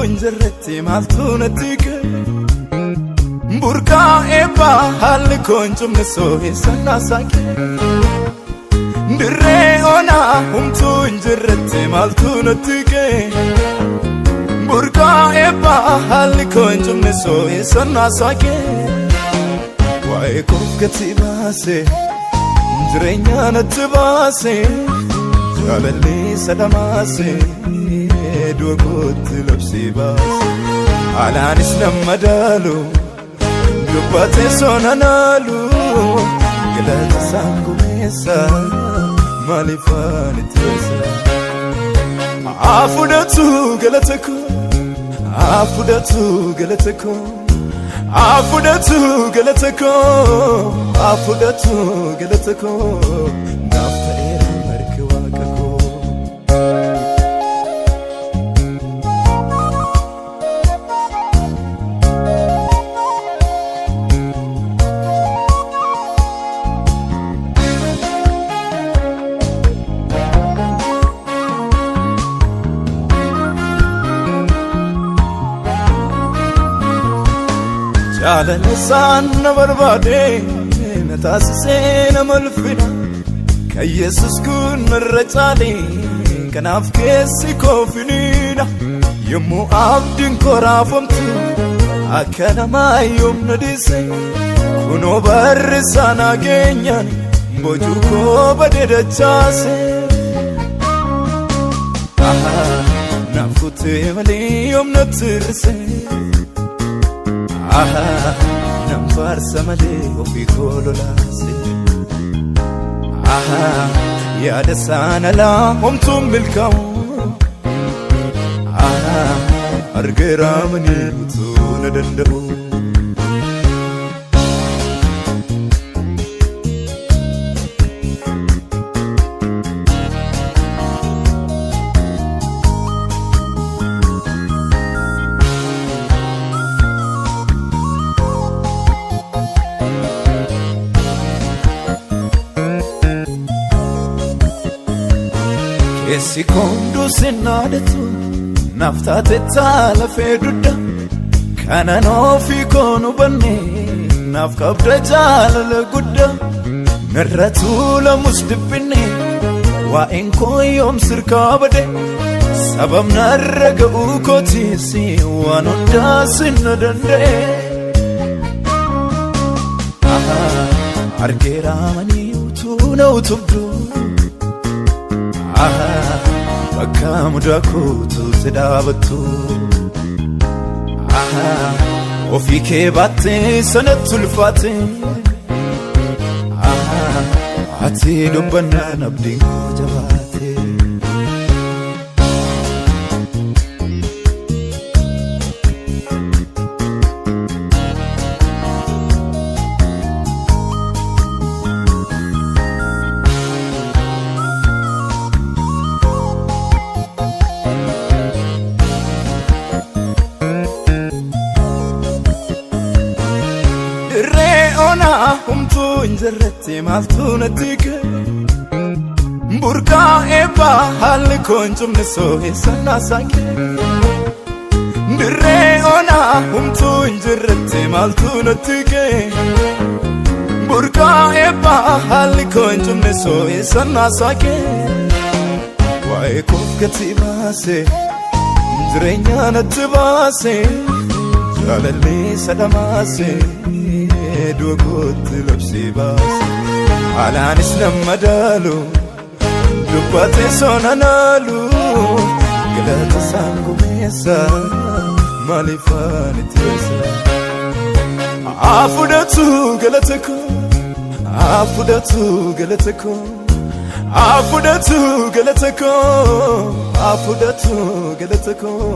Homtuu hin jirretti maaltu natti ka'e? Burqaa eebbaa haalli koo hin cumne soo'eessannaa saaqe. Dirree onaa homtuu hin jirretti maaltu natti ka'e? Burqaa eebbaa haalli koo hin cumne soo'eessannaa saaqe. Waa'ee koof gatii baase, jireenya natti baase, jaalalli sadamaase, du'a kootti labsii baase. Alaanis nama madaalu, dubbatee sona naalu, galata isaan gumeessa, maaliif ani teessa? Afudhatu galata koo, afudhatu galata koo, afudhatu galata koo, afudhatu galata koo, naaf ta'eera harki waaqa koo. Jaalala isaan na barbaade na taasisee nama ulfina, kan Yesus kun narra caale, kanaaf keessi koo finiina. Yommuu abdiin koo raafamtu akka namaa yoomna dhiise, kunoo barri isaa nageenyaan boojuu koo badee dachaase. Naaf kutee malee yoomna tirse. Nan faarsa malee ofii koo lolaase. Yaada isaan alaa homtuun milkaa'u. Argeera manii utuu na danda'u. Keessi koonduu sinnaadatu naaf taate lafee dudda, kanan ofii koon hubanne naaf qabda jaalala guddaa. Narra tuulamus dhiphinne, waa'een koo yoom sirkaa bade, sababnarra ga'uu kootiis waan hundaa sinna danda'e. Argeera manii utuu na utubdu, bakka mudaa kootu si dhaabattu. Ofii kee baattee sanatti ulfaate, ati dubbannaan abdiin koo jabaate. Dirree onaa homtuu hin jirretti maaltu natti ka'e? Burqaa eebbaa haalli koo hin cumne soo'eessannaa saaqe. Dirree onaa homtuu hin jirretti maaltu natti ka'e? Burqaa eebbaa haalli koo hin cumne soo'eessannaa saaqe. Waa'ee koof gatii baase, jireenya natti baase, jaalalli sadamaase, du'a kootti labsii baase. Alaanis nama madaalu, dubbatee sona naalu, galata isaan gumeessa, maaliif ani teessa? Afudhatu galata koo, afudhatu galata koo, afudhatu galata koo, afudhatu galata koo,